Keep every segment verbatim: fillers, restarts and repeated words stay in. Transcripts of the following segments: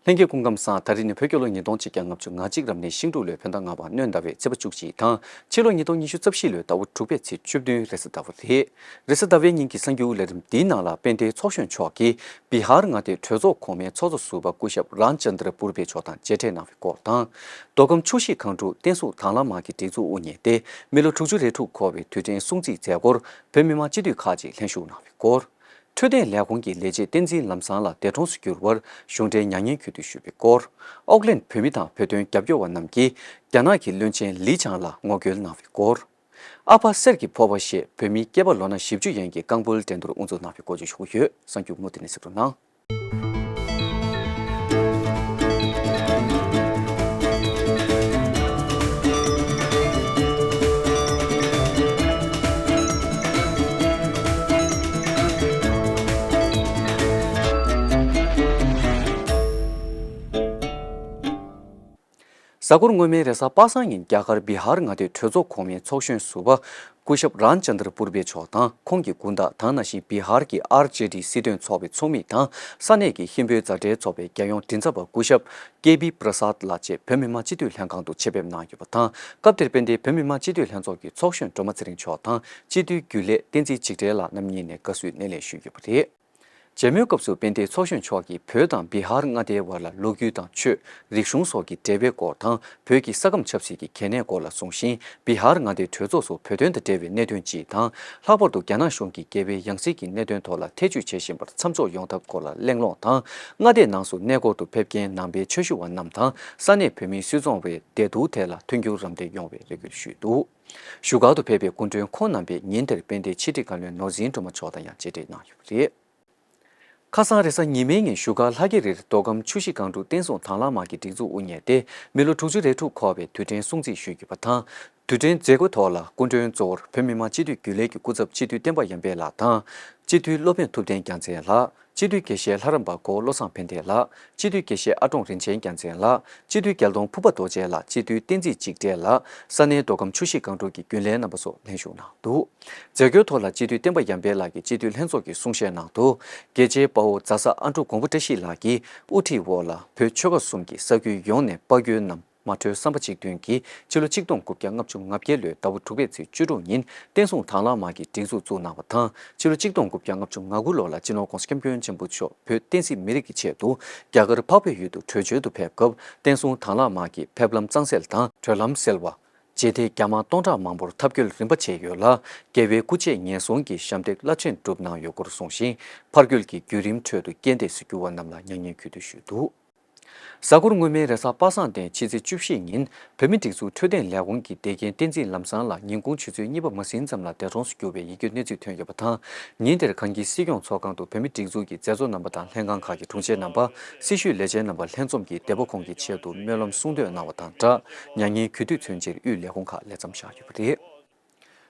ལྷན་རྒྱས་སྐུ་ཁམས་བཟང་། ད་རིང་ནི་བོད་རྒྱལ་ལོ་ཉིས་སྟོང་ཆིག་བརྒྱ་ལྔ་བཅུ་ང་གཅིག་རབ་གནས་ཤིང་འབྲུག་ལོའི་བོད་ཟླ་ལྔ་པ་སྣྲོན་ཟླ་བའི་ཚེས་པ་བཅུ་གཅིག་དང་། ཕྱི་ལོ་ཉིས་སྟོང་ཉི་ཤུ་རྩ་བཞི་ལོའི་ཟླ་བ་དྲུག་པའི་ཚེས་བཅུ་བདུན་རེས་གཟའ་ཟླ་བ་རེད། རེས་གཟའ་ཟླ་བའི་ཉིན་གྱི་གསར་འགྱུར་ལས་རིམ་འདིའི་ནང་ལ་དཔལ་ལྡན་ཚོགས་གཞོན་མཆོག་གིས་བི་ཧར་མངའ་སྡེའི་གྲོས་ཚོགས་གོང་མའི་ཚོགས་གཙོ་ཟུར་པ་སྐུ་ཞབས་རན་ཅན་དྲ་པུར་བེ་མཆོག་དང་མཇལ་འཕྲད་གནང་བའི་སྐོར་དང་། མདོ་ཁམས་ཆུ་བཞི་སྒང་དྲུག་བསྟན་སྲུང་དྭང་བླངས་དམག་གི་སྒྲིག་འཛུགས་དབུ་བརྙེས་ཏེ་མི་ལོ་དྲུག་ཅུ་རེ་དྲུག་འཁོར་བའི་དུས་དྲན་སྲུང་བརྩིའི་མཛད་སྒོར་བོད་མི་མང་སྤྱི་འཐུས་ཁག་ཅིག་ལྷན་ཞུགས་གནང་བའི་སྐོར། འཕྲོད་བསྟེན་ལས་ཁུངས་ཀྱི་ལས་བྱེད་བསྟན་འཛིན་ལམ་བཟང་ལགས་འདས་གྲོངས་སུ་གྱུར་བར་གཞུང་འབྲེལ་མྱ་ངན་གུས་འདུད་ཞུས་པའི་སྐོར། ཨོག་ལན་བོད་མི་དང་བོད་དོན་རྒྱབ་སྐྱོར་བ་རྣམས་ཀྱིས་རྒྱ་ནག་གི་བློན་ཆེན་ལི་ཆང་ལ་ངོ་རྒོལ་གནང་བའི་སྐོར། ཨ་ཕ་གསེར་གྱི་ཕོར་པ་ཞེས་བོད་མིའི་སྐྱེས་པ་ལོ་ན་བཞི་བཅུ་ཡན་གྱི་རྐང་སྤོལ་འགྲན་བསྡུར་དབུ་འཛུགས་གནང་བའི་སྐོར་བཅས་ཞུ་གི་ཡོད། གསར་འགྱུར་མུ་མཐུད་ནས་གཟིགས་རོགས་གནང་། གཟའ་འཁོར་སྔོན་མའི་རེས་གཟའ་པ་སངས་ཉིན་རྒྱ་གར་བི་ཧར་མངའ་སྡེའི་གྲོས་ཚོགས་གོང་མའི་ཚོགས་གཞོན་ཟུར་པ་སྐུ་ཞབས་རན་ཅན་དྲ་པུར་བེ་མཆོག་དང་ཁོང་གི་སྐུ་ཟླ་དང་ནང་བཞིན་བི་ཧར་གྱི་ཨར་ཇེ་ཌི་སྲིད་དོན་ཚོགས་པའི་ཚོགས་མི་དང་ས་གནས་ཀྱི་ཧིན་བོད་མཛའ་འབྲེལ་ཚོགས་པའི་རྒྱལ་ཡོངས་མགྲིན་ཚབ་པ་སྐུ་ཞབས་ཀེ་བི་པྲ་སཱད་ལགས་བཅས་བོད་མི་མང་སྤྱི་འཐུས་ལྷན་ཁང་དུ་ཆེད་ཕེབས་གནང་ཡོད་པ་དང་། སྐབས་དེར་དཔལ་ལྡན་བོད་མི་མང་སྤྱི་འཐུས་ལྷན་ཚོགས་ཀྱི་ཚོགས་གཞོན་སྒྲོལ་མ་ཚེ་རིང་མཆོག་དང་སྤྱི་འཐུས་རྒྱུན་ལས་བསྟན་འཛིན་འཇིགས་བྲལ་ལགས་རྣམ་གཉིས་ནས་དགའ་བསུའི་སྣེ་ལེན་ཞུས་ཡོད་པ་རེད། མཇལ་མོལ་སྐབས་སུ་དཔལ་ལྡན་ཚོགས་གཞོན་མཆོག་གིས་བོད་དང་བི་ཧར་མངའ་སྡེའི་བར་ལ་ལོ་རྒྱུས་དང་ཆོས། རིག་གཞུང་སོགས་ཀྱི་འབྲེལ་བའི་སྐོར་དང་བོད་ཀྱི་ས་ཁམས་ཆབ་སྲིད་ཀྱི་གལ་གནད་སྐོར་ལ་གསུངས་ཤིང་། བི་ཧར་མངའ་སྡེའི་གྲོས་ཚོགས་སུ་བོད་དོན་དང་འབྲེལ་བའི་གནད་དོན་སྤྱི་དང་། ལྷག་པར་དུ་རྒྱ་ནག་གཞུང་གིས་རྒྱལ་བའི་ཡང་སྲིད་ཀྱི་གནད་དོན་ཐོག་ལ་ཐེ་བྱུས་བྱེད་བཞིན་པར་མཚམས་འཇོག་ཡོང་ཐབས་སྐོར་ལ་གླེང་སློང་དང་། མངའ་སྡེ་ནང་སུ་གནས་སྐོར་དུ་ཕེབས་མཁན་ནང་པའི་ཆོས་ཞུ་བ་རྣམས་དང་ས་གནས་བོད་མིའི་སུད་ཚོང་བའི་བདེ་སྡུག་ཐད་ལ་མཐུན་འགྱུར་རམ་འདེགས་ཡོང་བའི་རེ་སྐུལ་ཞུས་འདུག་བཞུགས་སྒར་དུ་ཕེབས་པའི་སྐུ་མགྲོན་ཁོང་རྣམ་པས་ཉིན་དེར་དཔལ་ལྡན་ཕྱི་དྲིལ་བཀའ་བློན་ནོར་འཛིན་སྒྲོལ་མ་མཆོག་དང་ཡང་མཇལ་འཕྲད་གནང་ཡོད་པ་རེད། ཁ་སང་རེས་གཟའ་ཉི་མའི་ཉིན་བཞུགས་སྒར་ལྷ་རྒྱལ་རིར་མདོ་ཁམས་ཆུ་བཞི་སྒང་དྲུག་བསྟན་སྲུང་དྭང་བླངས་དམག་གི་སྒྲིག་འཛུགས་དབུ་བརྙེས་ཏེ་མི་ལོ་དྲུག་ཅུ་རེ་དྲུག་འཁོར་བའི་དུས་དྲན་སྲུང་བརྩི་ཞུས་ཡོད་པ་དང་། དུས་དྲན་མཛད་སྒོའི་ཐོག་ལ་སྐུ་མགྲོན་གཙོ་བོར་བོད་མི་མང་སྤྱི་འཐུས་རྒྱུན་ལས་ཀྱི་སྐུ་ཚབ་སྤྱི་འཐུས་བསྟན་པ་ཡར་འཕེལ་ལགས་དང་། སྤྱི་འཐུས་སློབ་དཔོན་ཐུབ་བསྟན་རྒྱལ་མཚན་ལགས། སྤྱི་འཐུས་དགེ་བཤེས་ལྷ་རམས་པ་གོ་བློ་བཟང་ཕན་བདེ་ལགས། སྤྱི་འཐུས་དགེ་བཤེས་ཨ་ཀྲོང་རིན་ཆེན་རྒྱལ་མཚན་ལགས། སྤྱི་འཐུས་རྒྱལ་གདོང་ཕུར་པ་རྡོ་རྗེ་ལགས། སྤྱི་འཐུས་བསྟན་འཛིན་འཇིགས་བྲལ་ལགས། ས་གནས་མདོ་ཁམས་ཆུ་བཞི་སྒང་དྲུག་གི་རྒྱུན་ལས་རྣམ་པ་སོགས་ལྷན་ཞུགས་གནང་འདུག་མཛད་སྒོའི་ཐོག་ལ་སྤྱི་འཐུས་བསྟན་པ་ཡར་འཕེལ་ལགས་ཀྱིས་སྤྱི་འཐུས་ལྷན་ཚོགས་ཀྱི་གསུང་བཤད་ནང་དུ། རྒྱལ་གཅེས་དཔའ་བོ་རྫ་ས་ཨ་འབྲུག་མགོན་པོ་བཀྲ་ཤིས་ལགས་ཀྱི་དབུ་ཁྲིད་འོག་ལ་བོད་ཆོལ་ཁ་གསུམ་གྱི་ས་ཁུལ་ཡོངས་ནས་དཔའ་རྒོད་རྣམས་མ་གྲོལ་བསམ་པ་གཅིག་མཐུན་གྱིས་ཕྱི་ལོ་ཆིག་སྟོང་དགུ་བརྒྱ་ལྔ་བཅུ་ང་བརྒྱད་ལོའི་ཟླ་བ་དྲུག་པའི་ཚེས་བཅུ་དྲུག་ཉིན་བསྟན་སྲུང་དྭང་བླངས་དམག་གི་སྒྲིག་འཛུགས་བཙུགས་གནང་བ་དང་། ཕྱི་ལོ་ཆིག་སྟོང་དགུ་བརྒྱ་ལྔ་བཅུ་ང་དགུ་ལོ་ལ་སྤྱི་ནོར་༸གོང་ས་༸སྐྱབས་མགོན་ཆེན་པོ་མཆོག་བོད་བསྟན་སྲིད་མི་རིགས་ཀྱི་ཆེད་དུ་རྒྱ་གར་འཕགས་པའི་ཡུལ་དུ་བྲོས་བྱོལ་དུ་ཕེབས་སྐབས། བསྟན་སྲུང་དྭང་བླངས་དམག་གིས་ཕེབས་ལམ་གཙང་སེལ་དང་བྲོས་ལམ་སེལ་བ། རྗེས་འདེད་རྒྱ་དམག་སྟོང་ཕྲག་མང་པོར་འཐབ་རྒོལ་རིམ་པ་བྱས་ཡོད་ལ། རྒྱལ་བའི་སྐུ་ཆས་ཉེན་སྲུང་གི་ཞབས་འདེགས་རླབས་ཆེན་བསྒྲུབས་གནང་ཡོད་སྐོར་གསུངས་ཤིང་། ཕར་རྒོལ་གྱི་བརྒྱུད་རིམ་ཁྲོད་དུ་རྐྱེན་འདས་སུ་གྱུར་བ་རྣམས་ལ་མྱ་ངན་གུས་འདུད་ཞུས་འདུག་གཟའ་འཁོར་སྔོན་མའི་རེས་གཟའ་པ་སངས་སྟེང་ཕྱི་ཚེས་བཅུ་བཞི་ཉིན་བོད་མིའི་སྒྲིག་འཛུགས་འཕྲོད་བསྟེན་ལས་ཁུངས་ཀྱི་འདེད་འགན་བསྟན་འཛིན་ལམ་བཟང་ལགས་ཉིན་གུང་ཆུ་ཚོད་གཉིས་པ་མ་ཟིན་ཙམ་ལ་འདས་གྲོངས་སུ་གྱུར་བའི་ཡི་གེའི་གནས་ཚུལ་ཐོན་ཡོད་པ་དང་། ཉིན་དེར་གངས་སྐྱིད་སྲིད་སྐྱོང་ཚོགས་ཁང་དུ་བོད་མིའི་སྒྲིག་འཛུགས་ཀྱི་མཛད་གཙོ་རྣམ་པ་དང་ལྷན་ཁང་ཁག་གི་དྲུང་ཆེ་རྣམ་པ། སྲི་ཞུའི་ལས་བྱེད་རྣམ་པ་ལྷན་འཛོམས་ཀྱིས་འདས་པོ་ཁོང་གི་ཆེད་དུ་སྨོན་ལམ་གསུང་འདོན་གནང་བ་དང་སྦྲགས། མྱ་ངན་གུས་འདུད་མཚོན་ཕྱིར་དབུས་ལས་ཁུངས་ཁག་ལེགས་མཚམས་བཞག་ཡོད་པ་རེད།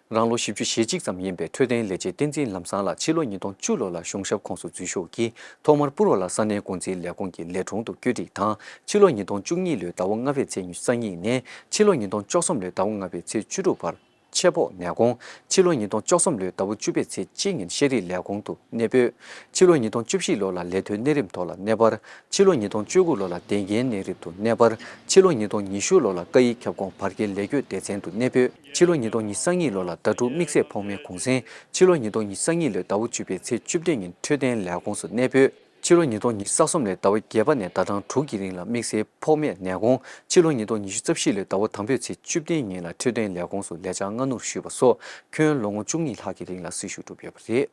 རང་ལོ་བཞི་བཅུ་ཞེ་གཅིག་ཙམ་ཡིན་པའི་འཕྲོད་བསྟེན་ལས་བྱེད་བསྟན་འཛིན་ལམ་བཟང་ལགས་ཕྱི་ལོ་ཉིས་སྟོང་བཅུ་ལོ་ལ་གཞུང་ཞབས་ཁོངས་སུ་འཛུལ་ཞུགས་ཀྱིས་ཐོག་མར་པུར་བ་ལ་ས་གནས་འགོ་འཛིན་ལས་ཁུངས་ཀྱི་ལས་དྲུང་དུ་བཀོད་སྒྲིག་དང་། ཕྱི་ལོ་ཉིས་སྟོང་བཅུ་གཉིས་ལོའི་ཟླ་བ་ལྔ་པའི་ཚེས་ཉི་ཤུ་རྩ་གཉིས་ནས་ཕྱི་ལོ་ཉིས་སྟོང་བཅུ་གསུམ་ལོའི་ཟླ་བ་ལྔ་པའི་ཚེས་བཅུ་དྲུག་བར་ཆེད་ཕོགས་ནད་དགོངས། ཕྱི་ལོ་ཉིས་སྟོང་བཅུ་གསུམ་ལོའི་ཟླ་བ་བཅུ་པའི་ཚེས་གཅིག་ཉིན་ཤེས་རིག་ལས་ཁུངས་དུ་གནས་སྤོས། ཕྱི་ལོ་ཉིས་སྟོང་བཅུ་བཞི་ལོ་ལ་ལས་དོན་གནས་རིམ་ཐོག་ལ་གནས་སྤར། ཕྱི་ལོ་ཉིས་སྟོང་བཅུ་དགུ་ལོ་ལ་བདེ་འགན་གནས་རིམ་དུ་གནས་སྤར། ཕྱི་ལོ་ཉིས་སྟོང་ཉི་ཤུ་ལོ་ལ་སྐད་ཡིག་ཁྱབ་ཁོངས་བར་བརྒལ་ལས་བགོས་སྡེ་ཚན་དུ་གནས་སྤོས། ཕྱི་ལོ་ཉིས་སྟོང་ཉི་ཤུ་རྩ་གཉིས་ལོ་ལ་ཟླ་དྲུག་དམིགས་བསལ་ཕོགས་མའི་གུང་སེང་། ཕྱི་ལོ་ཉིས་སྟོང་ཉི་ཤུ་རྩ་གཉིས་ལོའི་ཟླ་བ་བཅུ་པའི་ཚེས་བཅུ་བདུན་ཉིན་འཕྲོད་བསྟེན་ལས་ཁུངས་སུ་གནས་སྤོས། ཕྱི་ལོ་ཉིས་སྟོང་ཉི་ཤུ་རྩ་གསུམ་ལོའི་ཟླ་བ་བརྒྱད་པ་ནས་ཟླ་གྲངས་དྲུག་གི་རིང་ལ་དམིགས་བསལ་ཕོགས་མའི་ནད་དགོངས། ཕྱི་ལོ་ཉིས་སྟོང་ཉི་ཤུ་རྩ་བཞི་ལོའི་ཟླ་བ་དང་པོའི་ཚེས་བཅུ་བདུན་ཉིན་ལ་འཕྲོད་བསྟེན་ལས་ཁུངས་སུ་ལས་བྱ་སྔ་སྣུར་ཞུས་པ་སོགས་ཁྱོན་ལོ་ངོ་བཅུ་གཉིས་ལྷག་གི་རིང་ལ་སྲི་ཞུ་བསྒྲུབས་ཡོད་པ་རེད།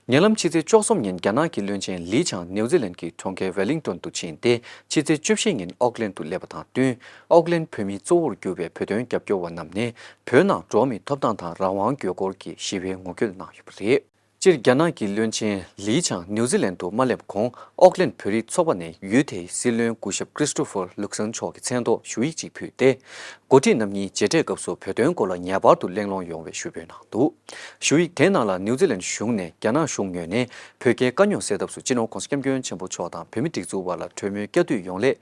ཉེ་ལམ་ཕྱི་ཚེས་བཅུ་གསུམ་ཉིན་རྒྱ་ནག་གི་བློན་ཆེན་ལི་ཆང་ནིའུ་ཛི་ལན་གྱི་གྲོང་ཁྱེར་ཝེ་ལིང་ཏོན་དུ་ཕྱིན་ཏེ། ཕྱི་ཚེས་བཅུ་བཞི་ཉིན་ཨོག་ལན་དུ་སླེབས་པ་དང་བསྟུན། ཨོག་ལན་བོད་མིའི་གཙོ་བོར་གྱུར་པའི་བོད་དོན་རྒྱབ་སྐྱོར་བ་རྣམས་ནས་བོད་ནང་འགྲོ་བ་མིའི་ཐོབ་ཐང་དང་རང་དབང་དགོས་སྐོར་གྱི་ཞི་བའི་ངོ་རྒོལ་གནང་ཡོད་པ་རེད། སྤྱིར་རྒྱ་ནག་གི་བློན་ཆེན་ལི་ཆང་ནིའུ་ཛི་ལན་དུ་མ་སླེབས་གོང་ཨོག་ལན་བོད་རིགས་ཚོགས་པ་ནས་ཡུལ་དེའི་སྲིད་བློན་སྐུ་ཞབས་ཀྲིས་ཏོ་ཕར་ལུག་སན་མཆོག་གི་མཚན་ཐོག་ཞུ་ཡིག་ཅིག་ཕུལ་ཏེ། འགོ་ཁྲིད་རྣམ་གཉིས་མཇལ་འཕྲད་སྐབས་སུ་བོད་དོན་སྐོར་ལ་ངེས་པར་དུ་གླེང་སློང་ཡོང་བའི་ཞུ་འབོད་གནང་འདུག་ཞུ་ཡིག་དེའི་ནང་ལ་ནིའུ་ཛི་ལན་གཞུང་ནས་རྒྱ་ནག་གཞུང་ངོས་ནས་བོད་རྒྱའི་དཀའ་རྙོག་སེལ་ཐབས་སུ་སྤྱི་ནོར་༸གོང་ས་༸སྐྱབས་མགོན་ཆེན་པོ་མཆོག་དང་བོད་མིའི་སྒྲིག་འཛུགས་དབར་ལ་གྲོས་མོལ་བསྐྱར་མཐུད་ཡོང་སླད་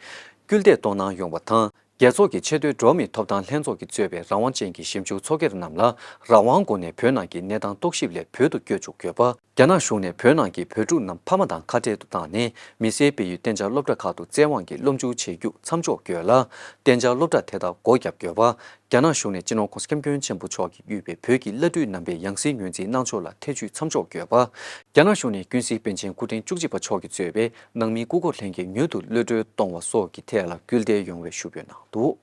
སྐུལ་འདེད་གཏོང་གནང་ཡོང་བ་དང་། རྒྱལ་ཚོགས་ཀྱི་ཆེས་མཐོའི་འགྲོ་བ་མིའི་ཐོབ་ཐང་ལྷན་ཚོགས་ཀྱིས་གཙོས་པའི་རང་དབང་ཅན་གྱི་ཞིབ་འཇུག་ཚོགས་སྒེར་རྣམས་ལ་རང་དབང་སྒོ་ནས་བོད་ནང་གི་གནས་སྟངས་རྟོག་ཞིབ་སླད་བོད་དུ་བསྐྱོད་ཆོག་དགོས་པ། རྒྱ་ནག་གཞུང་ནས་བོད་ནང་གི་བོད་ཕྲུག་རྣམས་ཕ་མ་དང་ཁ་བྲལ་དུ་བཏང་ནས་མི་སེར་སྤེལ་ཡུལ་གཏན་འཇགས་སློབ་གྲྭ་ཁག་ཏུ་བཙན་དབང་གིས་སློབ་འཇུག་བྱེད་རྒྱུ་མཚམས་འཇོག་དགོས་ལ། གཏན་འཇགས་སློབ་གྲྭ་དེ་དག་སྒོ་བརྒྱབ་དགོས་པ། རྒྱ་ནག་གཞུང་ནས་སྤྱི་ནོར་༸གོང་ས་༸སྐྱབས་མགོན་ཆེན་པོ་མཆོག་གིས་དབུས་པའི་བོད་ཀྱི་བླ་སྤྲུལ་རྣམ་པའི་ཡང་སྲིད་ངོས་འཛིན་གནང་ཕྱོགས་ལ་ཐེ་བྱུས་མཚམས་འཇོག་དགོས་པ། རྒྱ་ནག་གཞུང་ནས་ཀུན་གཟིགས་པཎ་ཆེན་སྐུ་ཕྲེང་བཅུ་གཅིག་པ་མཆོག་གིས་གཙོས་པའི་ནང་མིའི་སྐུ་འཁོར་ལྷན་རྒྱས་མྱུར་དུ་གློད་གྲོལ་གཏོང་བ་སོགས་ཀྱི་ཐད་ལ་སྐུལ་འདེད་ཡོང་བའི་ཞུ་འབོད་གནང་འདུག་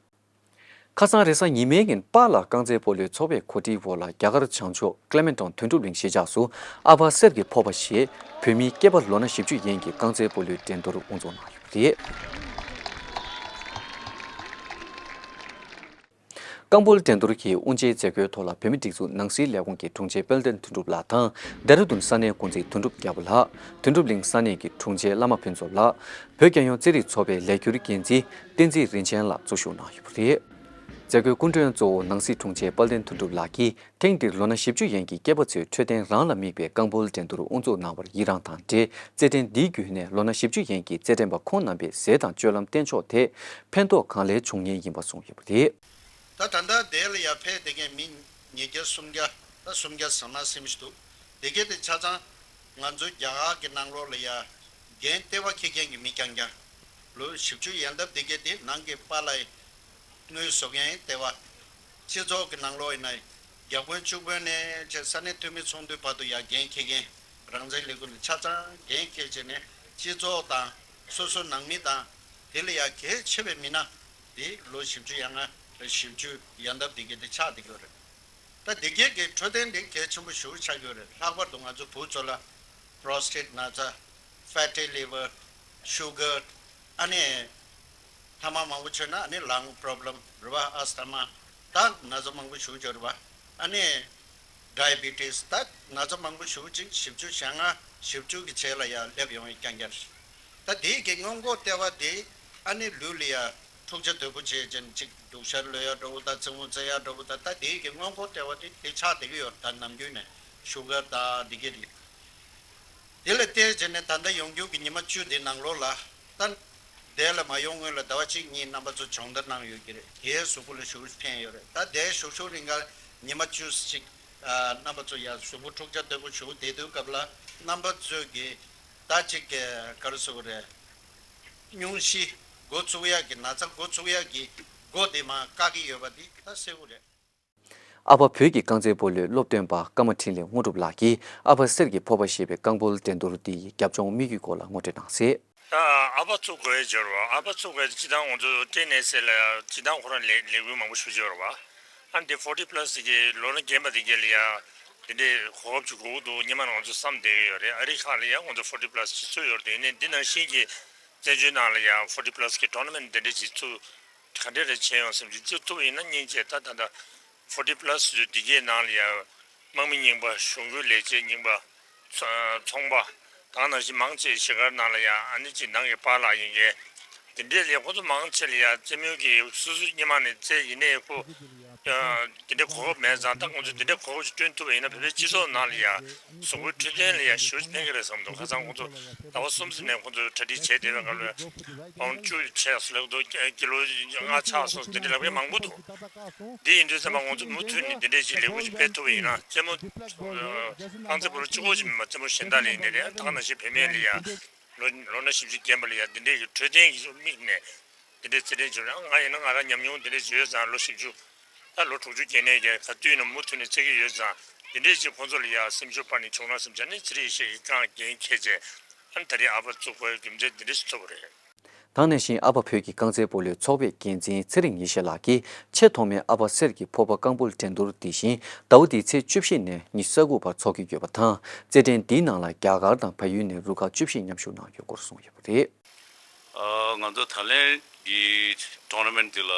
ཁ་སང་རེས་གཟའ་ཉི་མའི་ཉིན་པཱ་ལགས་རྐང་རྩེད་སྤོ་ལོའི་ཚོགས་པའི་གོ་སྒྲིག་འོག་ལ་རྒྱ་གར་བྱང་ཕྱོགས་ཀླེ་མེན་ཊོན་དོན་གྲུབ་གླིང་གཞིས་ཆགས་སུ་ཨ་ཕ་གསེར་གྱི་ཕོར་པ་ཞེས་བོད་མིའི་སྐྱེས་པ་ལོ་ན་བཞི་བཅུ་ཡན་གྱི་རྐང་རྩེད་སྤོ་ལོའི་འགྲན་བསྡུར་དབུ་འཛུགས་གནང་ཡོད་པ་རེད། རྐང་སྤོལ་འགྲན་བསྡུར་གྱི་དབུ་འབྱེད་མཛད་སྒོའི་ཐོག་ལ་བོད་མིའི་སྒྲིག་འཛུགས་ནང་སྲིད་ལས་ཁུངས་ཀྱི་དྲུང་ཆེ་དཔལ་ལྡན་དོན་གྲུབ་ལགས་དང་། ལྡེ་ར་ལྡུན་ས་གནས་འགོ་འཛིན་དོན་གྲུབ་རྒྱལ་པོ་ལགས། དོན་གྲུབ་གླིང་ས་གནས་ཀྱི་དྲུང་ཆེ་བླ་མ་ཕུན་ཚོགས་ལགས། བོད་རྒྱལ་ཡོངས་རྩེད་རིགས་ཚོགས་པའི་ལས་འཁྱུར་འགན་འཛིན་བསྟན་འཛིན་རིན་ཆེན་ལགས་གཙོ་བཞུགས་གནང་ཡོད་པ་རེད། མཛད་སྒོའི་སྐུ་མགྲོན་གཙོ་བོ་ནང་སྲིད་དྲུང་ཆེ་དཔལ་ལྡན་དོན་གྲུབ་ལགས་ཀྱིས། ཐེངས་འདིར་ལོ་ན་བཞི་བཅུ་ཡན་གྱི་སྐྱེས་པ་ཚོའི་འཕྲོད་བསྟེན་རང་ལ་དམིགས་པའི་རྐང་སྤོལ་འགྲན་བསྡུར་དབུ་འཛུགས་གནང་བར་ཡི་རངས་དང་འབྲེལ། རྩེད་འགྲན་འདིའི་བརྒྱུད་ནས་ལོ་ན་བཞི་བཅུ་ཡན་གྱི་རྩེད་འགྲན་པ་ཁོང་རྣམ་པས་ཟས་དང་སྤྱོད་ལམ་བསྟེན་ཕྱོགས་ཐད་ཕན་ཐོགས་གང་ལེགས་བྱུང་ངེས་ཡིན་པ་གསུངས་ཡོད་པ་རེད། ད་ད་ལྟ་དེ་ལ་ཡར་ཕེབས་བསྡད་མཁན་མི་ཉིས་བརྒྱ་སུམ་བརྒྱ་ད་སུམ་བརྒྱ་ཟིན་མ་ཟིན་ཞིག་འདུག་དེ་གས་དེ་ཆ་ཚང་ང་ཚོའི་རྒྱ་གར་གྱི་ནང་ལོགས་ལ་ཡ་འགན་ལྟེ་བ་འཁྱེར་མཁན་གྱི་མི་རྐྱང་རྐྱང་། ལོ་བཞི་བཅུ་ཡན་འདབ་དེ་གས་དེ་ནང་གི་པཱ་ལགས་དངུལ་བཟོ་མཁན་ལྟེ་བ། སྤྱི་ཚོགས་ཀྱི་ནང་ལོགས་ཡིན་ན་བརྒྱ་དཔོན་བཅུ་དཔོན་ནས་བྱས་ས་གནས་འཐུས་མི་ཚོགས་འདུའི་བར་དུ་ཡ་འགན་འཁྱེར་མཁན་རང་བཙན་ལས་ཁུངས་ནས་ཆ་ཚང་འགན་འཁྱེར་བྱས་ནས་སྤྱི་ཚོགས་དང་སོ་སོ་ནང་མི་དང་དེ་ལ་ཡ་གལ་ཆེ་བའི་མི་སྣ་དེ་ལོ་བཞི་བཅུ་ཡན་ལྔ་བཞི་བཅུ་ཡན་འདབ་དེ་གས་དེ་ཆགས་བསྡད་ཀྱི་ཡོད་རེད། ད་དེ་གས་ཀྱི་འཕྲོད་བསྟེན་དེ་གལ་ཆེན་པོ་ཞེ་པོ་ཆགས་ཀྱི་ཡོད་རེད། ལྷག་པར་དུ་ང་ཚོ་བུ་ཚོ་ལ་པྲོ་སི་ཊེཊ་ན་ཚ། ཕེ་ཊི་ལི་ཝར། ཤུ་གར། ཨ་ནི་ཐ་མག་མང་པོ་མཆོད་ན་ཨ་ནི་ལང་པྲོབ་ལེམ་རེད་བ། ཨས་ཐ་མ། ད་ན་ཚ་མང་པོ་ཞེ་པོ་ཅིག་ཡོད་རེད་བ། ཨ་ནི་ཌའི་བི་ཊི་སི། ད་ན་ཚ་མང་པོ་ཞེ་པོ་ཅིག་བཞི་བཅུ་ཞེ་ལྔ་བཞི་བཅུ་གི་རྗེས་ལ་ཡ་སླེབས་ཡོང་བའི་རྐྱང་རྐྱང་རེད། ད་དེའི་གི་སྔོན་འགོག་ལྟེ་བ་དེ་ཨ་ནི་ལུས་ལ་ཡ་འཁྲུག་ཆ་དོད་པོ་བྱས་ཅན་ཅིག་སྡུག་ཤར་ལོས་ཡ་འགྲོ་བོ་དང་རྩེད་མོ་རྩེ་ཡ་འགྲོ་བོ་དང་། ད་དེའི་གི་སྔོན་འགོག་ལྟེ་བ་དེ་དེ་ཆགས་བསྡད་ཀྱི་ཡོད་རེད། ད་ནམ་རྒྱུན་ནས་ཤུ་གར་དང་འདི་གི་རེད། དེ་ལ་བལྟས་བྱས་ནས་ད་ལྟ་ཡོང་རྒྱུ་གི་ཉི་མ་བཅུ་དེ་ནང་ལོགས་ལ། ད་དེ་ལ་མ་ཡོང་སྔོན་ལ་ཟླ་བ་གཅིག་གཉིས་རྣམ་པ་ཚོ་སྦྱོང་བརྡར་གནང་ཡོད་ཀྱི་རེད། དེའི་གཟུགས་པོ་ལ་ཞེ་པོ་ཕན་ཡོད་རེད། ད་དེའི་ཞུགས་ཞུགས་རིང་ག་ཉི་མ་བཅུ་ཅིག་ཨ་རྣམ་པ་ཚོ་ཡ་གཟུགས་པོ་འཁྲུག་ཆ་དོད་པོ་ཞེ་པོ་བསྡད་དུས་སྐབས་ལ་རྣམ་པ་ཚོས་ཀྱི་ད་ཅིག་ག་རེ་ཟེར་དགོས་རེད། སྙུང་གཞི་འགོ་ཚུགས་ཡག་གི་ན་ཚ་འགོ་ཚུགས་ཡག་གི་སྒོ་དེ་མར་བཀག་གི་ཡོད་པ་དེ་ད་གསལ་པོ་རེད། ཨ་ཕ་བོད་ཀྱི་རྐང་རྩེད་སྤོ་ལོའི་སློབ་སྟོན་པ་ཀརྨ་འཕྲིན་ལས་དངོས་གྲུབ་ལགས་ཀྱིས་ཨ་ཕ་གསེར་གྱི་ཕོར་པ་ཞེས་པའི་རྐང་སྤོལ་འགྲན་བསྡུར་འདི་ཡི་རྒྱབ་ལྗོངས་དམིགས་ཡུལ་སྐོར་ལ་ངོ་སྤྲོད་གནང་གསལ། ད་ཨ་ཕ་བཙུགས་དགོས་སྦྱོར་བ། ཨ་ཕ་བཙུགས་དགོས་སྤྱི་བཏང་ང་ཚོ་ཊེ་ནི་སི་ལ་སྤྱི་བཏང་ཁོ་རང་ལས་ལས་འགུལ་མང་པོ་ཞུ་སྦྱོར་བ། ཨ་འདི་ཕོར་ཊི་པ་ལ་སི་གི་ལོ་ན་རྒན་པ་དེ་གས་ལ་ཡ་དེ་འདྲའི་གོ་སྐབས་ཅིག་དགོས་ཀྱི་འདུག་སྔོན་མ་ང་ཚོ་བསམ་བསྡད་ཀྱི་ཡོད་རེད། ཨ་རི་ཁག་ལ་ཡ་ང་ཚོ་ཕོར་ཊི་པ་ལ་སི་ཅིག་བཙུགས་ཡོད་རེད། དེ་ནས་འདི་ནང་བཞིན་གྱི་བཙན་བྱོལ་ནང་ལ་ཡ་ཕོར་ཊི་པ་ལ་སི་གི་ཊོར་ན་མེན་ཊི་དེ་འདྲ་ཅིག་བཙུགས། ག་འདྲ་རེ་བྱས་ཡོང་བསམ་གྱི་བཙུགས་ཐུབ་པ་ཡིན་ན་སྙིང་རྗེ། ད་ད་ལྟ་ཕོར་ཊི་པ་ལ་སི་འདི་གའི་ནང་ལ་ཡ་དམག་མི་རྙིང་པ། གཞུང་གི་ལས་བྱེད་རྙིང་པ། ཚོ་ཚོང་པ། ད་ག་ནང་བཞིན་མང་ཆེ་གཞིས་སྒར་ནང་ལ་ཡ་ཨ་ནི་ཅིག་ནང་གི་པཱ་ལགས་ཡིན་མཁན་དེ་འདྲས་ལ་ཡ་ཁོ་ཚོ་མང་ཆེ་ལ་ཡ་རྩེད་མོའི་གི་སོ་སོའི་སྔོན་མ་ནས་རྩེད་ཡིན་ནའི་ཁོ་དེ་འདྲའི་གོ་སྐབས་མེད་ཙང་། ད་ཁོ་ཚོས་དེ་འདྲའི་གོ་སྐབས་ཅིག་བསྐྲུན་ཐུབ་པ་ཡིན་ན་བོད་པའི་སྤྱི་ཚོགས་ནང་ལ་ཡ་གཟུགས་པོའི་འཕྲོད་བསྟེན་ལ་ཡ་ཞེ་པོ་ཅིག་ཕན་གྱི་རེད་བསམ་འདུག་ཁ་སང་ཁོ་ཚོ་ཟླ་བ་གསུམ་ཙམ་ནས་ཁོ་ཚོ་གྲ་སྒྲིག་བྱས་བསྡད་པའི་སྐབས་ལ་པའུན་ཌི་བཅུ་ཆགས་སོང་ལབ་འདུག་ཀི་ལོ་ལྔ་ཆགས་སོང་། དེ་འདྲ་ལབ་མཁན་མང་པོ་འདུག་འདི་ཡིན་དུས་ཙམ་པ་ང་ཚོ་མུ་མཐུད་ནས་འདི་འདྲའི་ཅིག་ལས་འགུལ་ཅིག་སྤེལ་ཐུབ་པ་ཡིན་ན། རྩེད་མོ་རྐང་རྩེད་སྤོ་ལོ་གཅིག་པོ་ཅིག་མིན་པ་རྩེད་མོ་གཞན་དག་ལ་ཡིན་ནའི་རེད། ད་ག་ནང་བཞིན་བུད་མེད་ལ་ཡ་ལོ་ལོ་ན་བཞི་བཅུ་རྒན་པ་ལ་ཡ་འདི་འདྲའི་གི་འཕྲོད་བསྟེན་གྱི་དམིགས་ནས་འདི་འདྲའི་རྩེད་འགྲན་བྱུང་ན། ང་ཡིན་ན་ང་རང་ཉམས་མྱོང་འདི་འདྲའི་ཅིག་ཡོད་ཙང་། ལོ་བཞི་བཅུ་ད་ལོ་དྲུག་ཅུ་བརྒལ་ནའི་ཀྱང་ག་དུས་ཡིན་ན་མུ་མཐུད་ནས་རྩེད་ཀྱི་ཡོད་ཙང་། འདི་འདྲའི་ཅིག་ཁོང་ཚོ་ལ་ཡ་སེམས་ཤུགས་སྤར་ནས་བྱུང་ན་བསམ་བྱས་ནས་ཚེ་རིང་ཡེ་ཤེས་ཀྱིས་རྐང་འགན་འཁྱེར་བྱས། ཨ་ནི་ད་རེས་ཨ་ཕ་བཙུགས་དགོས་རྒྱུ་མཚན་འདི་འདྲ་ཞིག་ཐོབ་པ་རེད། ད་ག་ནང་བཞིན་ཨ་ཕ་བོད་ཀྱི་རྐང་རྩེད་སྤོ་ལོའི་ཚོགས་པའི་འགན་འཛིན་ཚེ་རིང་ཡེ་ཤེས་ལགས་ཀྱིས་ཆེས་ཐོག་མའི་ཨ་ཕ་གསེར་གྱི་ཕོར་པ་རྐང་སྤོལ་འགྲན་བསྡུར་འདི་བཞིན་ཟླ་བ་འདིའི་ཚེས་བཅུ་བཞི་ནས་ཉི་ཤུ་རྩ་དགུ་བར་འཚོགས་ཀྱི་ཡོད་པ་དང་། རྩེད་འགྲན་འདིའི་ནང་ལ་རྒྱ་གར་དང་བལ་ཡུལ་ནས་རུ་ཁག་བཅུ་བཞི་མཉམ་ཞུགས་གནང་ཡོད་སྐོར་གསུངས་ཡོད་པ་རེད། ཨ། ང་ཚོ་ད་ལན་གྱི་ཊོར་ན་མེན་ཊི་འདི་ལ་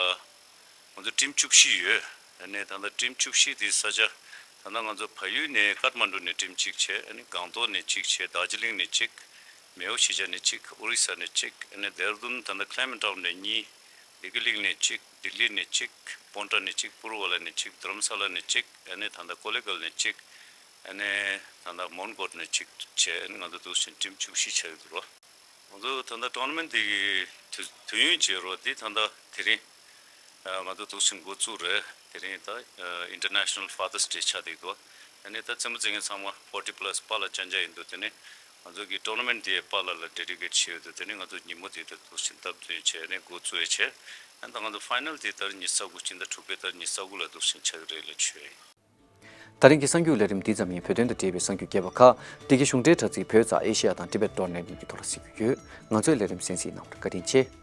ང་ཚོ་ཊིམ་བཅུ་བཞི་ཡོད། ཨ་ནི་ད་ལྟ་ཊིམ་བཅུ་བཞི་དེའི་ས་ཆ་ད་ལྟ་ང་ཚོ་བལ་ཡུལ་ནས་ཀཏ་མན་ཌུ་ནས་ཊིམ་གཅིག་བྱས། ཨ་ནི་སྒང་ཏོག་ནས་གཅིག་བྱས། དར་ཇི་ལིང་ནས་གཅིག་མེའོ་གཞིས་ཆགས་ནས་གཅིག་ཨོ་རི་ས་ནས་གཅིག་ཨ་ནི་ལྡེ་ར་ལྡུན་ད་ལྟ་ཀླེ་མེན་ཊོན་ནས་གཉིས། བདེ་སྐྱིད་གླིང་ནས་གཅིག་ལྡི་ལི་ནས་གཅིག་པོན་ཊ་ནས་གཅིག་པུ་རུ་ཝ་ལ་ནས་གཅིག་དྷ་རམ་ས་ལ་ནས་གཅིག་ཨ་ནི་ད་ལྟ་ཀོ་ལི་གལ་ནས་གཅིག་ཨ་ནི་ད་ལྟ་མོན་གྷོ་ནས་གཅིག་བྱས། ཨ་ནི་ང་ཚོ་འདུག་སེ་བྱས་ནས་ཊིམ་བཅུ་བཞི་ཆགས་ཡོད་འདུག་རོ། ང་ཚོ་ད་ལྟ་ཊོར་ན་མེན་ཊི་འདི་གི་དུས་དུས་ཡུན་བྱས་རོགས་འདི་ད་ལྟ་དེ་རིང་ ང་ཚོ་འདུག་སེ་འགོ་བཙུགས་རེད། དེ་རིང་ད་International Father's Day ཆགས་བསྡད་འདུག་དེ་ནས་ད་རྩེད་མོ་རྩེ་མཁན་ཚང་མ་forty plus པཱ་ལགས་རྐྱང་རྐྱང་ཡིན་འདུག་དེ་ནས་ང་ཚོ་གི་tournament དེ་པཱ་ལགས་ལ་dedicate བྱས་ཡོད་འདུག་དེ་ནས་ང་ཚོ་ཉིན་མོ་དེ་ད་འདུག་སེ་སྟབས་བསྟུན་བྱས་ནས་འགོ་བཙུགས་ཡས་བྱས། ཨ་ད་ང་ཚོ་final དེ་ད་རེས་ཉི་ཤུ་རྩ་དགུ་སྤྱི་ཟླ་དྲུག་པའི་ད་རེས་ཉི་ཤུ་རྩ་དགུ་ལ་འདུག་སེ་ཆགས་ཀྱི་རེད་ལབ་བྱས། ད་རིང་གི་གསར་འགྱུར་ལས་རིམ་འདི་ཙམ་ཡིན། བོད་དོན་དང་འབྲེལ་བའི་གསར་འགྱུར་རྒྱས་པ་ཁག་འདི་གའི་གཞུང་འབྲེལ་དྲ་ཚིགས་བོད་ཙ་ཨེ་ཤེ་ཡ་དང་Tibet dot net གཉིས་ཀྱི་ཐོག་ལ་གཟིགས་རྒྱུ་ཡོད། ང་ཚོའི་ལས་རིམ་གསན་གཟིགས་གནང་བར་བཀའ་དྲིན་ཆེ།